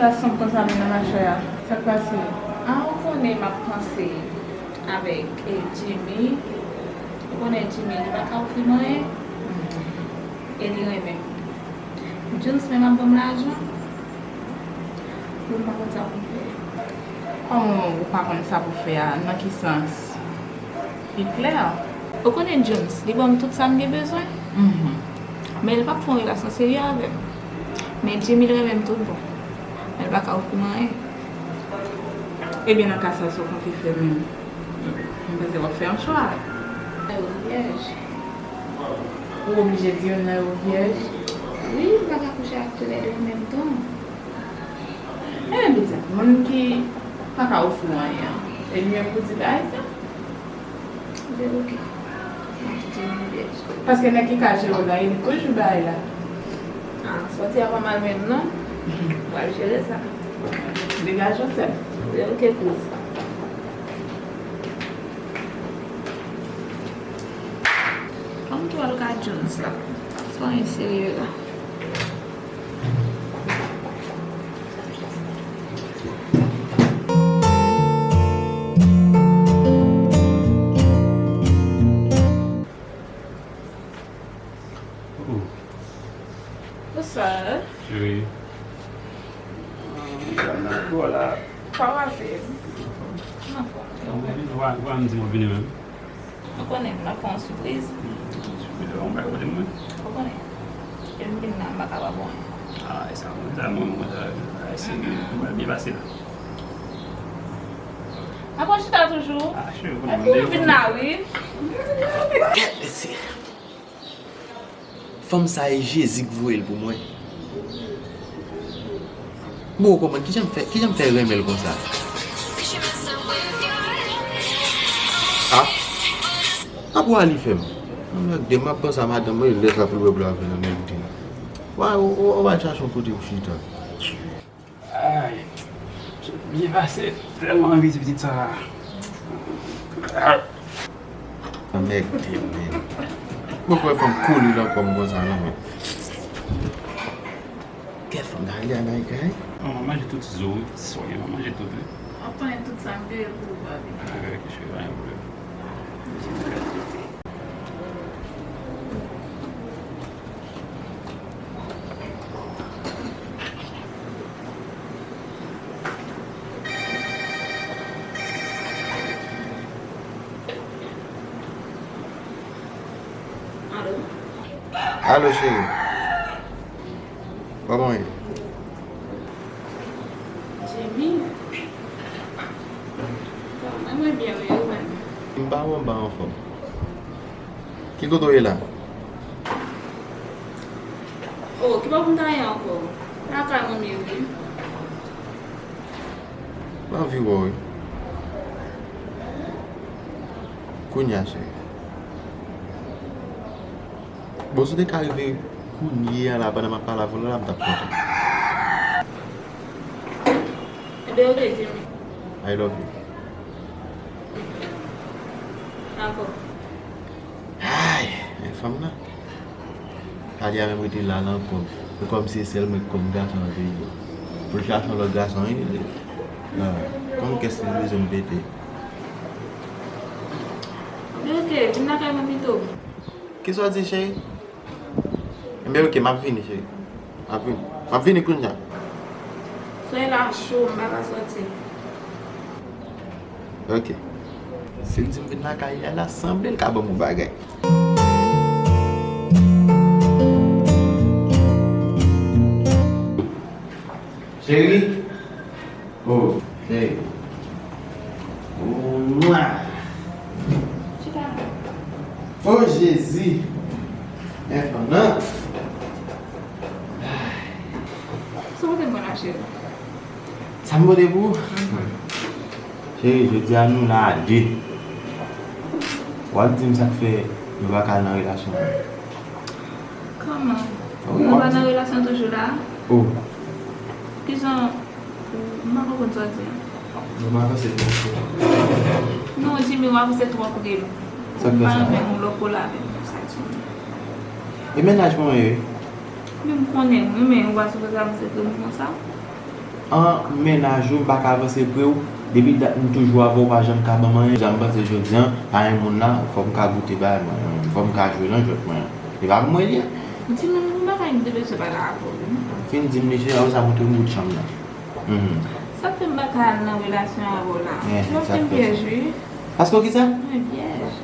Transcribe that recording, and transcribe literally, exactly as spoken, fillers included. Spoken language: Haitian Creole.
Sa sanble konsa menm nan machè a. Sa k pase? A, ou konnen m ap panse avèk, eh, Jimmy. Ou konnen Jimmy, li pa ka ofri m anyen. E li renmen m. Jones menm ap ban m lajan. Pou m pa konn sa pou m fè. Kòman ou pa konn sa pou fè a? Nan ki sans? Li klè. Ou konnen Jones, li ban m tout sa m gen bezwen. Mhm. Men li p ap fè yon relasyon serye avè m. Men Jimmy, li renmen m tout bon. Men li pa ka ofri m anyen. Ebyen, nan ka sa, sa w konte fè menm? M panse w ap fè yon chwa. Nan yo vyèj. Ou oblije di yo nan yo vyèj? Wi, m pa ka kouche ak toulède an menm tan. Ebyen, pitit, moun ki pa ka ofri w anyen an, e li menm pou di bagay sa? Ebyen, oke. M ap kite nou vyèj. Paske nèg ki ka jere w la, e li k toujou bay la. Ah, sòti a pa mal menm, non? M pral jere sa. Degaje w, sè m. Ebyen, oke, kouz. Ann tou al ka Jones la. Pa fè anyen serye la. Oh. Bonswa. Cheri. Sa m nan kò la. Kòman w ap fè? M anfòm. Ou pa, ou pa m di w ap vini menm. Ou konnen, m ap fè yon sipriz. Sipriz, ou bay kote mwen? Ou konnen. Lè m vin la, m pa ka pa bon. Ah, e sa, mwen, sa, mwen, mwen, sa, sa, se, mwen, byen pase la. Ap pran chita toujou? Ah, cheri, ou konnen, mwen, m vin la, wi. Kèt, mesye. Fanm sa e Jezi k voye l pou mwen. M poko konprann kijan m fè, kijan m fè renmen l konsa. Ah, apa w a li fè m? Mwen ak de m ap panse a madanm mwen, lè sa pou l wè pou l ap vin nan men l. Wa, ou, ou, ou va chache yon kote pou chita. Ay, byen pase, tèlman anvi ti pitit sa. Anmède, men. Mwen kwè fanm kole nan kò m konsa, non, men. Kè fanm, gade a, gade, gade. Manman manje tout zo, wi. Soyè, manman manje tout, wi. W ap konnen tout sa m peye pou ou, papi. Ah, ok, cheri, pa gen pwoblèm. Alo? Alo, cheri. Kòman w ye? Jimmy? Bon, mwen, mwen byen, wi, ou menm? M pa bon, m pa anfòm. Ki kote w ye la? Oh, ki bò pou m ta ye ankò? Lakay mwen m ye, wi. M anvi wè w, wi. Kounye a, cheri. Bon, si w te ka rive kounye a la, pandan m ap pale avè w la, m t ap kontan. Ebyen, oke, Jimmy. I love you. Dakò. Ay, men fanm nan. Talya menm rete la nan kò m. Se kòmsi se sèl mwen ki konn gason nan peyi a. Pou l chache yon lòt gason, wi. Nan, kòm kès li bezwen m pete. Ebyen, oke, vin lakay mwen pito. Kisa w di, cheri? Enben, oke, m ap vini, cheri. M ap vini. M ap vini kounye a. Solèy la cho, m pa ka sòti. Oke. Si l di m vin lakay li a, la sanble l ka ban m yon bagay. Cheri. Oh, cheri. Oh, mwa. Oh, Jezi. Men fanm nan. Sa w te mwen la, cheri? Sa m pote pou ou? Cheri, jodi a nou la a de. W ap di m sa k fè nou pa ka al nan relasyon an. Kòman? Wi, nou pa nan relasyon toujou la? Oh. Kijan, m pa konprann sa w di a. Nou pa avanse twòp. Non, Jimmy, w avanse twòp, wi. Sa k fè sa? M pa renmen moun lòk ou la avè m konsa, Jimmy. E mennaj mwen, wi. Men m konnen, wi, men ou pa sipoze avanse twòp konsa. An mennaj ou, m pa ka avanse pre w. Depi dat m toujou avè w, ou pa janm ka ban m anyen. Jan m panse jodi an, pa gen moun la, fò m ka goute bagay mwen, fò m ka jwe nan jwèt mwen an. E pa pou mwen li ye. Di m yon bagay, m te bezwen pale avè w wi. Fin di m li se, apre sa montre m bout chanm nan. Mhm. Sa k fè m pa ka al nan relasyon avè w la? Eh, Mwen sa fin k fè. Pyèj wi. Paske w ki sa? Mwen pyèj.